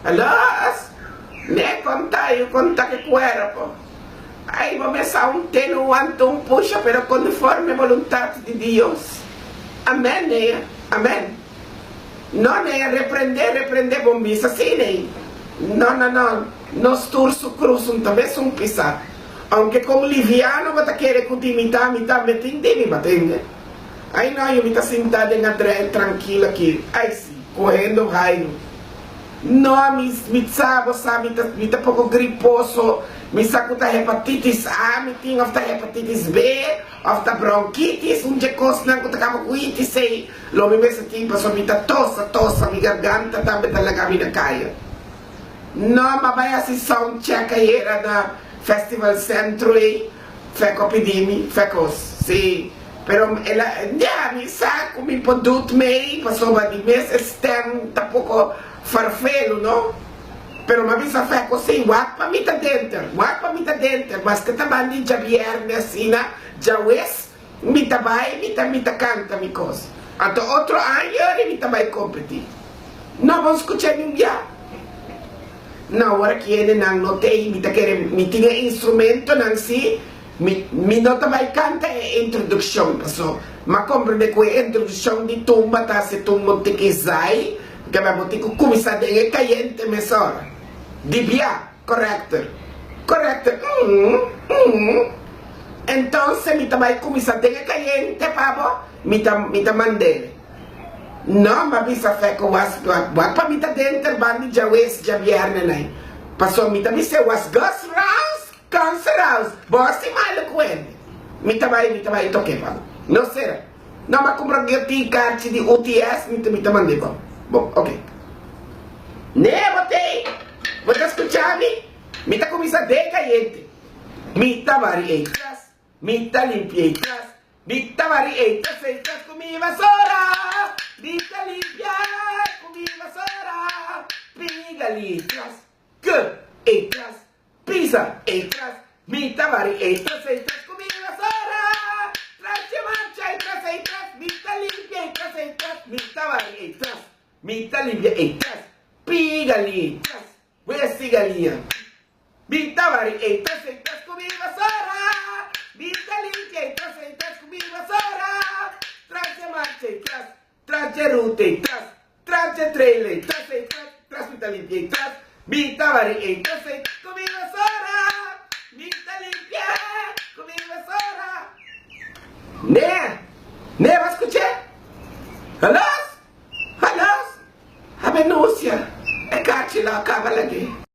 Alos! Ne konta yu konta ke kuerpo. Ai bo mesa un tene un wanta un pusha pero konforme boluntat di Dios. Amen nea. Amen. No nea reprende reprende bon bisa si nei. No no no nos tur su krus un ta mesun pisa. Aunke kon liviano bo ta kere ku di mi ta mi tambe tin di mi batende. Ai no yu mi ta sinta den adrei trankil aki. Ai si kohendo hairu. No, mi mi sa, bo sa mi ta mi ta poko griposo, mi sa ku ta hepatitis A mi tin of ta hepatitis B of ta bronkitis, un dje kosnan ku ta kaba ku itis ei lo mi mester tin pasobra mi ta tosa tosa, mi garganta tambe ta laga mi na kaya. No, m'a bai hasi sound check ayera na Festival Centro ei, Feko pidi mi, Fekos, si. Pero el a ya mi sa cu mi por doet mee pasobra di mes e stem ta poco farfelu no. Pero m'a bisa Feco si wak pa mi ta denter, wak pa mi ta denter maske ta ban di djabierne asina djawes mi ta bay mi ta mi ta canta mi cos. Anto otro aña ori mi ta bay competi. No bon scucha mi un bia. No ora ki hende nan no tey mi ta kere mi tin e instrumentonan si. Mi mi no ta bai canta e introduccion paso m'a comprende cu e introduccion di tumba ta haci tumba un tiki zai ke bai bo tin cu cuminsa den e cayente mesora di bia corrector corrector umm umm entonces mi ta bai cuminsa den e cayente pa bo mi ta mi ta mandele no m'a bisa feco was wak pa mi ta denter bandi djawes djabierne nai paso mi ta bisa was gus rouse. Cancer house, bo a hasi malo ku hende. Mi ta bai, mi ta bai toke pa bo. No sera. No m'a kumpra guiotin karchi di UTS, mi ta mi ta mand'é pa bo. Bon, ok. Nee, bo t'ei? Bo ta skucha mi? Mi ta kuminsá den kayente. Mi ta bari ei tras, mi ta limpia ei tras, mi ta bari ei tras, ei tras ku mi basora. Mi ta limpia ku mi basora. Pigali tras, ke ei tras, Pisa ei tras mi ta bari ei tras ei tras ku mi basora Tras dje marcha ei tras ei tras mi ta limpia ei tras ei tras mi ta bari ei tras mi ta limpia ei tras Pigali tras wesi galiña mi ta bari ei tras ei tras ku mi basora Mi ta limpia ei tras ei tras ku mi basora Tras dje marcha ei tras Tras dje ruta ei tras, tras dje trailer ei tras ei tras, tras mi ta limpia ei tras, mi ta bari ei tras ei ku mi basura, mi ta limpia ku mi basura. Nee, nee bo a skuch'é? Halos, halos, Habenusia, e kachi lo a kaba lag'é.